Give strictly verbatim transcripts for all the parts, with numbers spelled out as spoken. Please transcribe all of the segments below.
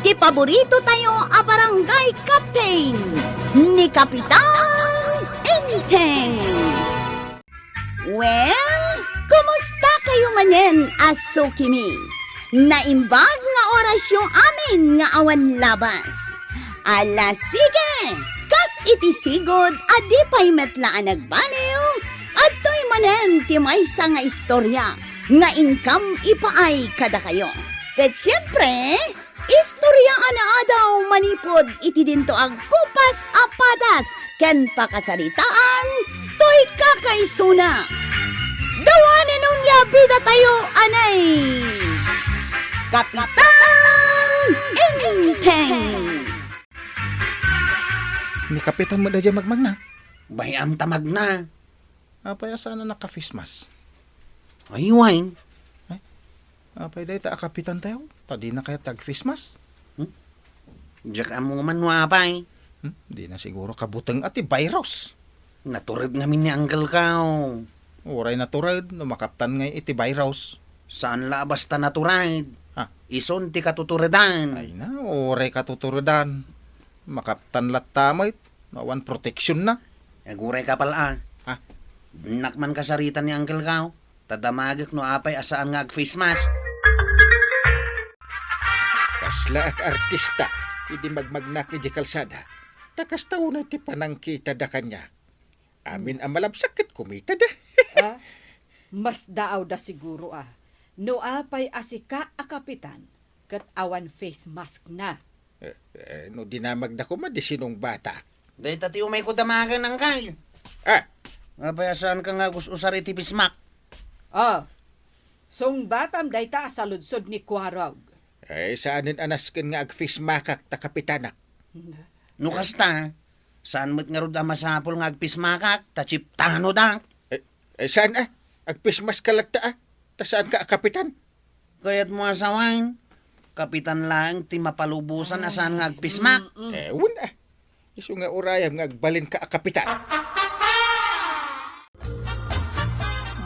Ti paborito tayo a barangay captain, ni Kapitan Enteng. Well, kumusta kayo manen a sukimi? Naimbag nga orasyo amin nga awan labas. Ala, sige! Kas iti sigud a di pay met la a nagbaliw, adtoy manen ti maysa nga istorya nga inkam ipaay kadakayo. Ket siempre, istorya a naadaw manipud iti dinto a kupas a padas ken pakasaritaan toy kakaisuna. Dawanen unay a bidatayo, anay! Kapitan Enteng! Ni Kapitan met daydiay magmagna. Bay-am ta magna. Apay a saan a naka-face mask? Ay, wen. Ay, apay dayta a kapitan tayo? Ta dina kayat ti ag-face mask? Hmm? Diak ammo man no apay. Hmm? Dina siguro kabuteng a ti virus. Natured ngamin ni Uncle Kao. Uray natured, no makaptan ngay iti virus. Saan la a basta natured. Ha? Isun ti katuturedan. Ay na, uray katuturedan. Makaptan latta met, no awan protection na. Aguray ka pala, ah. Ha? Annak man kasarita ni Uncle Kao. Ta damagek no apay a saan nga ag-face mask. Kasla ak artista, idi magmagnak iti kalsada. Ta kasta unay ti panangkitada kaniak. Amin a malabsak ket kumitada. Ah, mas daawda siguro, ah. No apay a sika a kapitan, ket awan face mask na. Eh, eh, no dinamagda koma, di sinungbata. Dayta ti umayko damagen, Uncle. Ah! Apay a saanka nga agus-usar iti face mask? Ah, sungbatam dayta a saludsod ni Kuarog. Eh, saanen a nasken nga ag-face maskak ta kapitanak. No kasta, saan met ngarud a masapul nga ag-face maskak ta chiptanodak? Eh, eh, saan a? Ag-face mask ka latta a? Ta saanka a kapitan? Kayatmo a sawen, kapitan laeng ti mapalubosan a saan nga ag-face mask. Mm-mm. Eh, wen a. Isu nga urayam nga agbalinka a kapitan.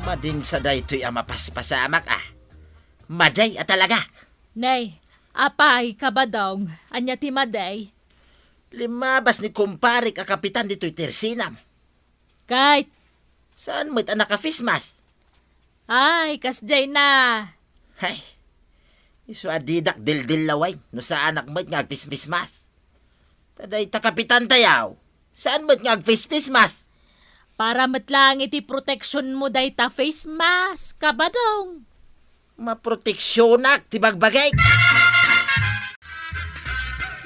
Madin sa daytoy a mapaspasamak a. Madi a talaga. Nay, apay, Kabadong, ania ti madi? Limmabas ni kumparek a kapitan ditoy tersinam. Kayat. Saan met a naka-face mask? Ay, kasdiay na. Hay, isu a didak dildillaway no saanak met nga ag-face mask. Ta dayta kapitan tayo, saan met nga ag-face mask? Para met laeng iti proteksionmo dayta face mask, Kabadong. Maproteksionak ti bagbagik.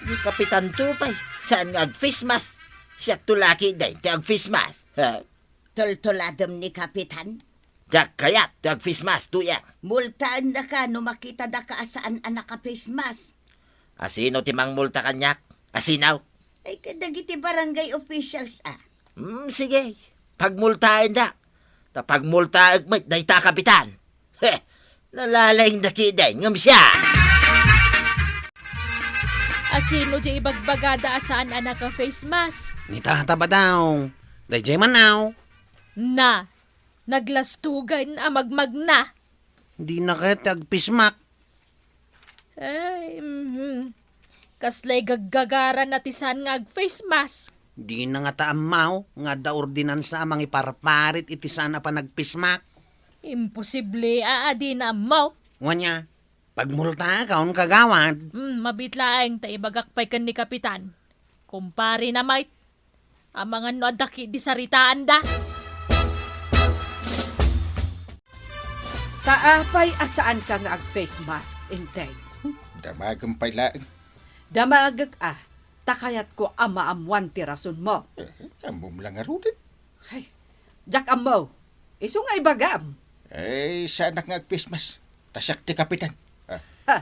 Ni Kapitan to pay, saan nga ag-face mask? Siak to laki dayta ti ag-face mask. Ha? Tultuladem ni Kapitan? Diak kayat ti ag-face mask, Tuyang. Multaendaka no makitada ka a saan a naka-face mask. Asino ti mangmulta kaniak? Asino? Ay, kadagiti barangay officials, ah. Hmm, sige. Pagmultaenda. Ta pagmultaek met dayta kapitan. He, nalalaing daki day, ngem siya. Asino di ibagbagada a saan a naka-face mask? Ni Tata Badong. Dayjay man, aw. Na, naglastugan a magmagna. Dina kayat ti ag-face mask? Ay, mhm. Kaslay gaggagara na ti saan nga ag-face mask. Dina ngata ammo nga adda ordinansa a mangiparparit iti saan a panag-face mask. Imposible a, a dina ammo. Wen a, pagmultaakon, kagawad. Hmm, mabiit laeng ta ibagak pay ken ni Kapitan. Kumpare na met. Amangan no adda ketdi saritaanda. Ta apay a saanka nga ag-face mask, Enteng? Damagem pay laeng. Damagek a, ta kayatko a maammoan ti rasonmo. Eh, ammom la ngaruden. Ay, diak ammo. Isu nga ibagam. Eh, saanak nga ag-face mask. Ta siak ti kapitan. Ah. Ha.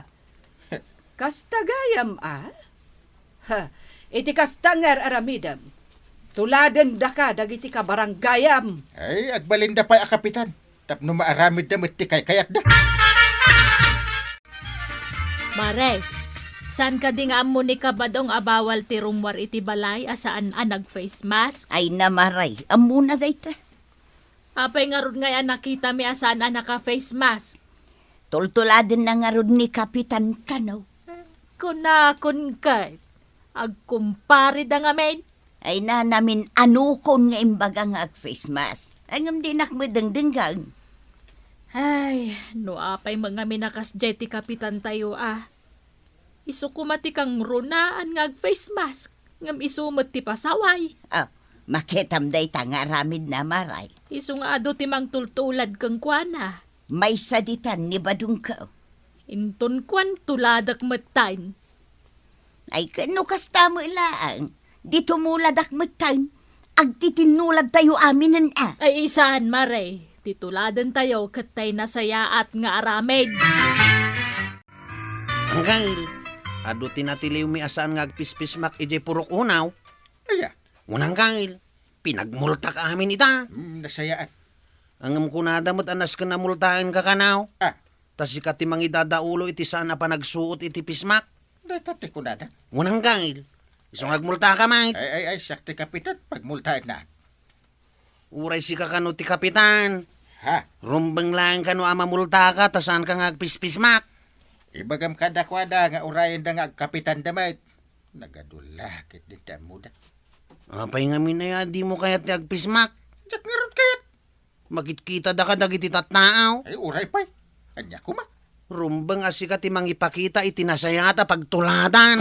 Kasta gayam, a? Ha. Iti kasta nga ar-aramidem, tuladendaka dagiti kabarangayam. Ay, agbalinda pay a kapitan. Tapno maaramidda met ti kaykayatda. Mare, saan kadi nga ammo ni Kabadong a bawal ti rummuar iti balay a saan a nag-face mask? Ay na, Mare, ammona dayta. Apay ngarud ngay a nakitami a saan a naka-face mask? Tultuladenna ngarud ni Kapitan kano. Kunakon ket, agkumpareda ngamin. Ay, nanamin-anokon nga imbaga nga ag-face mask. Ay, ngem dinak met dengdenggen. Ay, no apay met ngamin a kasdiay ti kapitantayo a. Isu koma ti kangrunaan nga ag-face mask, ngem isu met ti pasaway. Ah, makitam dayta nga aramidna, Maray. Isu nga adu ti mangtultulad kenkuana. Maysa ditan ni badongko. Inton kuan, tuladek metten. Ay, ken no kasta met laeng, di tumuladak metten. Agtitinnuladtayo aminen a. Ay, saan, Maray. Ti tuladentayo ket tay nasayaat nga aramid. Anggail, adu ti natiliwmi a saan nga agpispismak idiay purok unaw. Aya? Wen anggail, pinagmultak amin ita. Hmm, nasayaat. Ngem kunada met a nasken a multaenka kano. Ah. Ta sika ti mangidadaulo iti saan a panagsuot iti pismak. Dayta ti kunada. Wen anggail, isu nga agmultaka met. Ay, ay, ay, siak ti kapitan, pagmultaenna. Uray sika kano ti kapitan. Ha? Rumbeng laeng kano a mamultaka ta saanka nga agpispismak. Ibagam kadakuada nga urayenda nga agkapitanda met. Nagadu la ket dita ammoda. Apay ngamin aya, dimo kayat ti agpismak? Diak ngarud kayat. Makitkitada kadagiti tattao. Ay, uray pay. Ania koma? Rumbeng a sika ti mangipakita iti nasayaat a pagtuladan.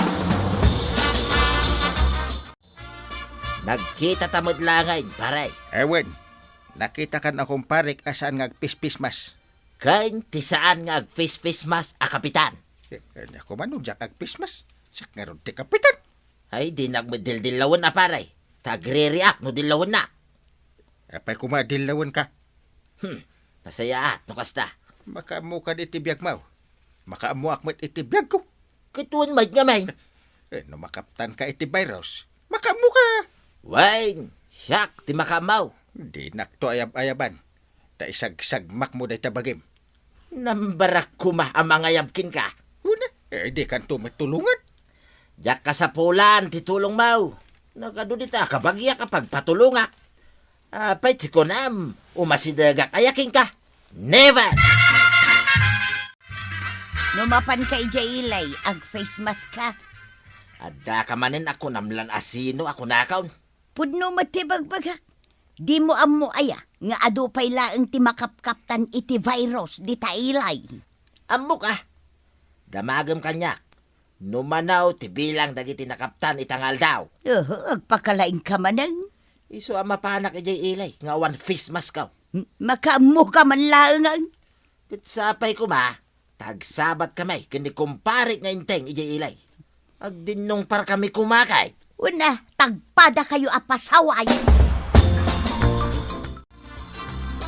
Nagkitata met laengen, pare. Ewen, nakitakan a kumparek a saan nga agpispismas. Ken ti saan nga agpispismas a kapitan. Eh, ania koma no diak agpismas? Siak ngarud ti kapitan. Ay, dinak met dildillawen a, pare. Ta agririak no dillawennak. Apay koma a dillawenka? Hmm, nasayaat no kasta. Makaammokan iti biagmo. Makaammoak met iti biagko. Ket wen met ngamin. Eh, no makaptanka iti virus, makaammoka. Wen, siak ti makaammo. Dinakto ayab-ayaban. Ta isagsagmakmo dayta bagim. Nambarak koma a mangayab kenka. Wen a, eh, dikanto met tulongan. Diak kasapulan ti tulongmo. Nagadu dita kabagiak a pagpatulongak. Apay ti kunam, umasidegak aya kenka? Never! No mapanka idiay ili, ag-face mask ka. Addaka manen a kunam lan a sino a kunakon. Pudno met ti bagbagak. Dimo ammo aya nga adu pay laeng ti makapkaptan iti virus dita ili? Ammok a. Damagem kaniak. No mano ti bilang dagiti nakaptan ita nga aldaw. Oho, agpakalaingka manen. Isu a mapanak idiay ili nga awan face mask-ko. Hmm, makaammoka man laengen. Ket sapay koma, ta agsabatkami ken ni kumpare nga Enteng idiay ili. Agdinnungparkami koma kay. Wen a, ta agpadakayo a pasaway.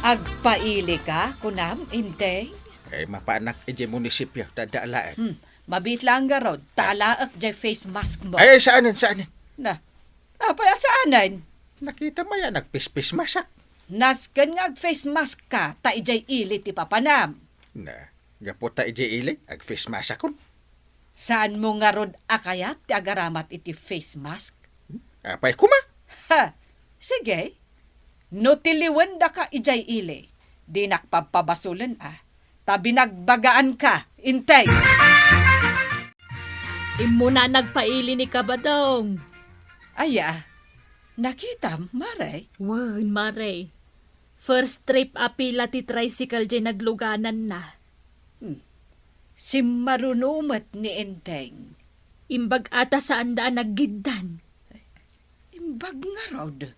Agpailika, kunam, Enteng? Eh, mapanak idiay munisipyo, ta adda alaen. Hmm, mabiit laeng ngarud, ta alaek diay face mask-mo. Ay, saanen, saanen? Na, apay a saanen? Nakitam aya nga ag-face mask-ak? Nasken nga ag-face mask-ka, ta idiay ili ti papanam. Na, gapu ta idiay ili, ag-face mask-akon. Saanmo ngarud a kayat ti agaramat iti face mask? Apay koma? Ha! Sige. No tiliwendaka idiay ili, dinak pabpabasolen a, ta binagbagaanka, Enteng! Immuna nagpaili ni Kabadong. Aya, nakitam, Mare? Wen, Mare. First trip a pila ti tricycle diay naglugananna. Hmm. Simmaruno met ni Enteng. Imbag a ta saanda a naggiddan. Imbag ngarud.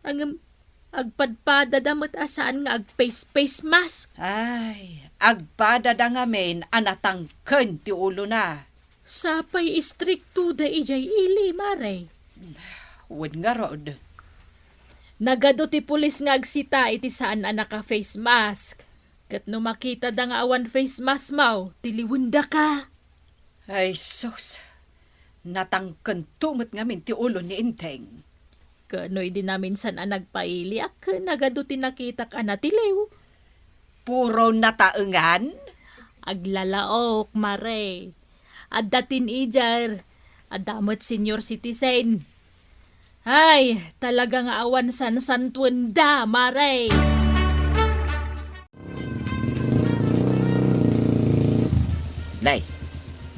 Ngem, agpadpadada met a saan nga ag-face-face mask. Ay, agpadada ngamin a natangken ti ulona. Sapay istriktoda idiay ili, Mare. Wen ngarud. Nagadu ti pulis nga agsita iti saan a naka-face mask. Ket no makitada nga awan face mask-mo, tiliwendaka. Ay, sus! Natangkento met ngamin ti ulo ni Enteng. Ket no idi naminsan a nagpailiak, nagadu ti nakitak a natiliw. Puro nataengan? Aglalaok, Mare. Adda teenager, adda met senior citizen. Ay, talaga nga awan sansantuenda, Mare. Nay,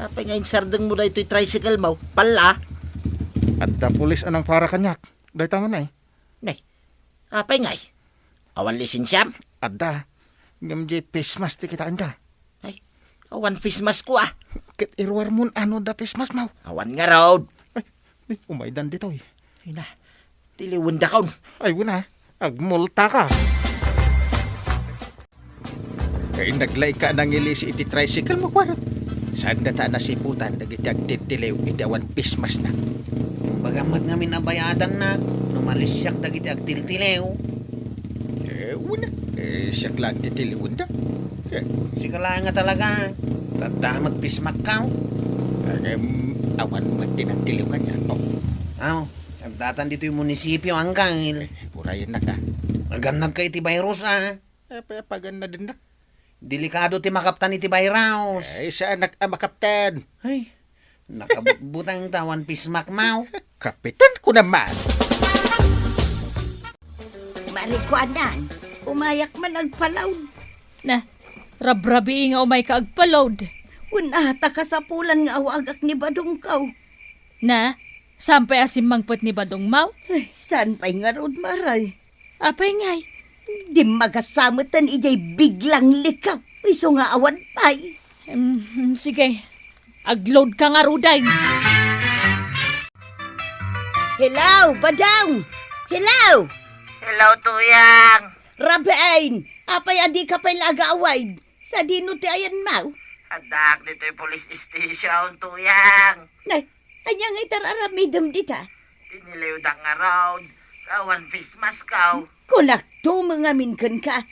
Apay nga insardengmo daytoy tricycle mo? Pala. Adda pulis a nangpara kaniak. Dayta man ay. Nay, apay ngay? Awan lisensiam? Adda. Ngem di face mask ti kitaenda. Ay, awan face mask ko, ah. Ket iruarmon ano da face mask mo? Awan ngarud. Ay, umaydan ditoy. Ay na, tiliwendakon. Ay, wena, agmulta ka. Kay naglaing ka a nangilisi iti tricycle mo, kuara. Saan data a nasiputan dagiti agtiltiliw iti awan face mask na? Kumbaga met ngamin a bayadannak no malisiak dagiti agtiltiliw. Eh, wena. Eh, siak laeng ti tiliwenda. Eh. Sika laeng nga talaga. Tadda met face mask ka. Ngem, awan met ti nagtiliw kaniak. Oh. Aw, agdatan ditoy munisipio, angkel. Eh, urayennak, ah. Agannad ka iti virus, ah. Apa, pagannadennak? Delikado ti makaptan iti virus. Ay, saanak a makaptan. Ay, nakabutbutang ta awan face mask mo. Kapitan ko naman. Marikuanan, umayak man agpalaod. Na, rabrabii nga umayka agpalaod. Wen-a, ta kasapulan nga awagak ni badongko. Na, saan pay a simmangpet ni badongmo? Ay, saan pay ngarud, Maray? Apay ngay? Dimmagas sa meten idiay biglang likaw. Isu nga awan pay. Em, sige. Agload ka ngaruden. Hello, Badong! Hello! Hello, Tuyang! Rabain! Apay a dika pay la agaawid? Sadino ti ayanmo? Addaak ditoy police station, Tuyang. Nay, ania nga iti ar-aramidem dita? Tiniliwdak ngarud, awan face mask ko. Kunakto met ngamin kenka.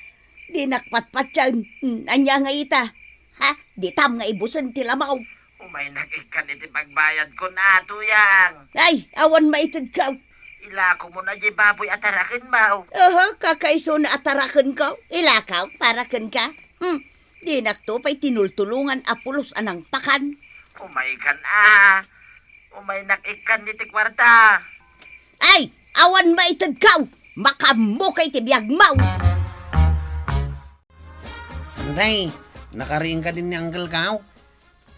Dinak patpatien, ania nga ita? Ha? Ditam nga ibusen ti lamaw. Umaynak ikkan iti pagbayadko na, Tuyang. Ay, awan maitedko. Ilakomon a di baboy a tarakenmo. Aha, kakaisuna a tarakenko. Ilakaw para kenka. Hmm. Dinakto pay tinultulongan a pulos a nangpakan. Umaykan a. Umaynak ikkan iti kuarta. Ay, awan maitedko. Makaammoka iti biagmo. Antay, nakariingka din ni Uncle Kao?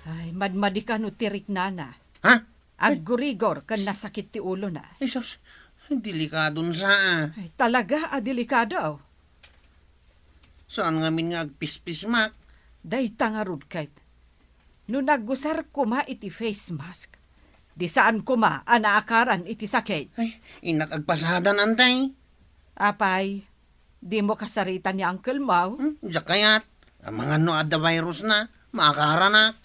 Ay, madmadika no ti riknana. Ha? Aggurigor ken nasakit ti ulona. Ay, sus, delikadon sa, ah. Ay, talaga a delikado. Saan ngamin nga agpispismak? Dayta ngarud ket. No nagusar koma iti face mask, di saan koma a naakaran iti sakit. Ay, innak agpasadan, antay. Apay, dimo kasarita ni Uncle Mau? Hmm, diak kayat. Amangan no adda virus na, maakaranak.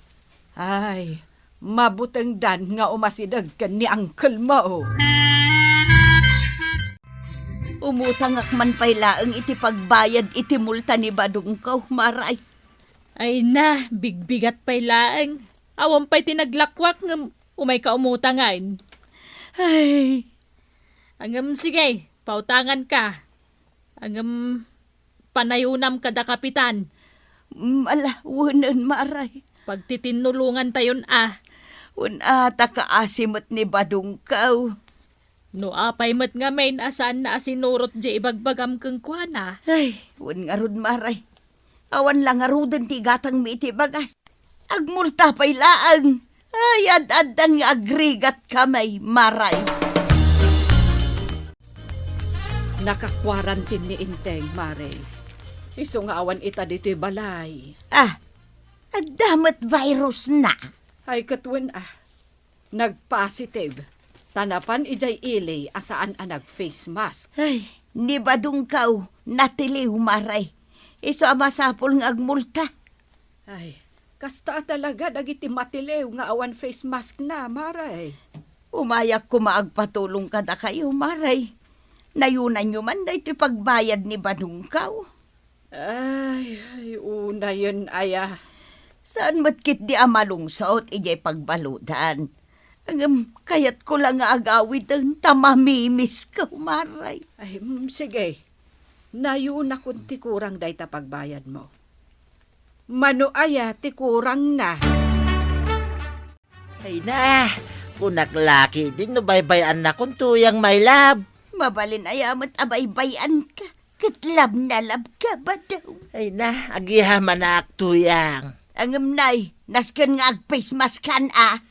Ay, mabutengdan nga umasideg ken ni Uncle Mau. Umutangak man pay laeng iti pagbayad iti multa ni badongko, Maray. Ay na, bigbigat pay laeng. Awan pay ti naglakwak ngem umayka umutangan. Ay, ngem sige, pautanganka. Ngem panayonam kada kapitan. Mm, ala, wenen, Maray. Pagtitinnulongantayon a. Wen-a, ta kaasi met ni badongko. No apay met ngamin a saanna a sinurot diay ibagbagam kenkuana? Ay, wen ngarud, Maray. Awan la ngaruden ti igatangmi iti bagas. Agmulta pay laeng. Ay, ad-addan nga agrigat kami, Maray. Naka-quarantine ni Enteng, Maray. Isu nga awan ita ditoy balay. Ah, adda met virus na. Ay, ket wen, ah. Nagpositive. Ta napan idiay ili a saan a nag-face mask. Ay, ni badongko, natiliw, Maray. Isu a masapul nga agmulta. Ay, kasta a talaga dagiti matiliw nga awan face mask na, Maray. Umayak koma agpatulong kadakayo, Maray. Nayunanyo man daytoy pagbayad ni badongko. Ay, ay, unayen aya. Saan met ketdi a malungsot idiay pagbaludan. Ngem kayatko la nga agawiden ta mamimisko, Maray. Ay, mm, sige. Nayunakon ti kurang dayta pagbayadmo. Mano aya ti kurangna? Ay na, kunak la ketdin no baybay-annakon Tuyang, my love. Mabalin aya met a baybay-anka, ket love na love ka, Badong. Ay na, agyamanak, Tuyang. Ngem nay, nasken nga ag-face mask-an a.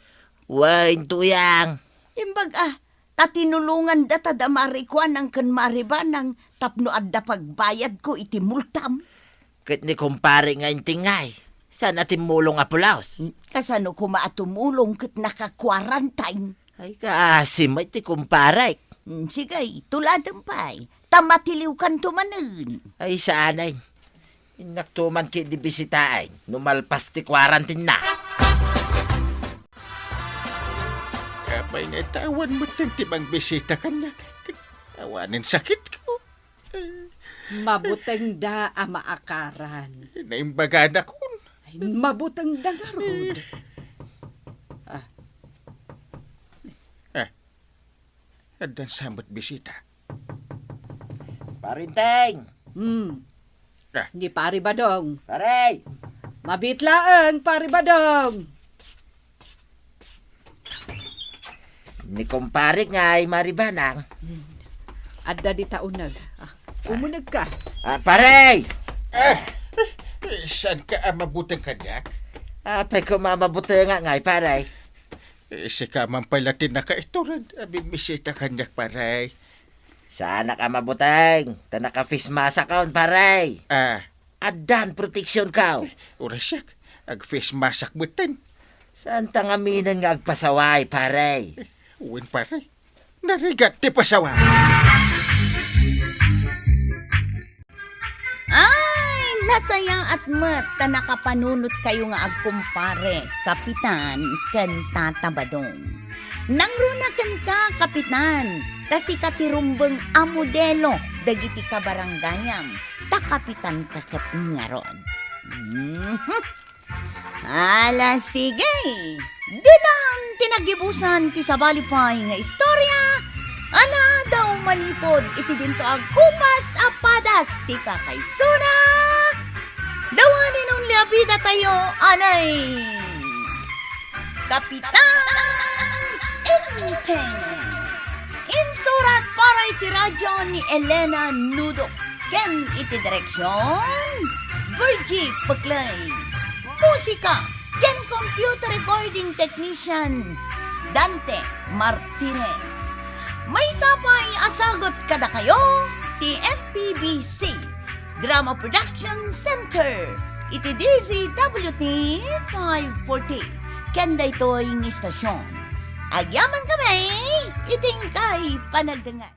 Wen, Tuyang. Imbag a, ta tinulonganda ta da Mari Kuanang ken Mari Banang tapno adda pagbayadko iti multam. Ket ni kumpare nga intingay, saan a timmulong a pulos? Kasano koma a tumulong ket naka-quarantine? Ay, kaasi met ti kumparek. Mm, sige, tuladem pay. Ta matiliwkanto manen. Ay, saan ay. Innakto man ketdi bisitaen no malpas ti quarantine-na. Apay nga ita awan metten ti mangbisita kaniak? Awanen sakitko. Mabutengda a maakaran. Naimbaganak. Ay, mabutengda ngarud. Ah. Ah. Addan sa met bisita. Parinteng! Hmm. Ah. Ni Pari Badong. Pare! Mabit laeng, Pari Badong! Ni kumpare ngay, Mari Banang. Hmm. Adda dita uneg. Ah, umunegka. Ah, pare! Ah, saan ka a mabuteng kaniak? Apay koma a mabutengak ngay, pare. Eh, sika man pay la ti nakaitured a bimmisita kaniak, pare. Saanak a mabuteng, ta naka-face mask-akon, pare. Ah. Addan proteksionko. Uray siak, ag-face mask-ak metten. Saanta ngamin nga agpasaway, pare? Wen, pare. Narigat ti pasaway. Ay, nasayaat met ta nakapanunotkayo nga agkumpare, Kapitan, ken Tata Badong. Nangruna kenka, Kapitan, ta sika ti rumbeng a modelo dagiti kabarangayam, ta kapitanka ket ngarud. Mhm. Ala, sige. Ditan ti naggibusan ti sabali pay nga istorya a naadaw manipud iti dinto agkupas a padas ti kakaisuna. The one and only a bidatayo, anay, Kapitan Enteng. Insurat para iti radyo ni Elena Nudo. Ken iti direksion, Virgie Peclay. Musika ken computer recording technician, Dante Martinez. Maysa pay a sagut kadakayo ti M P B C Drama Production Center iti D Z W T five forty. Ken daytoy nga istasyon, agyamankami iti inkay panagdengngeg.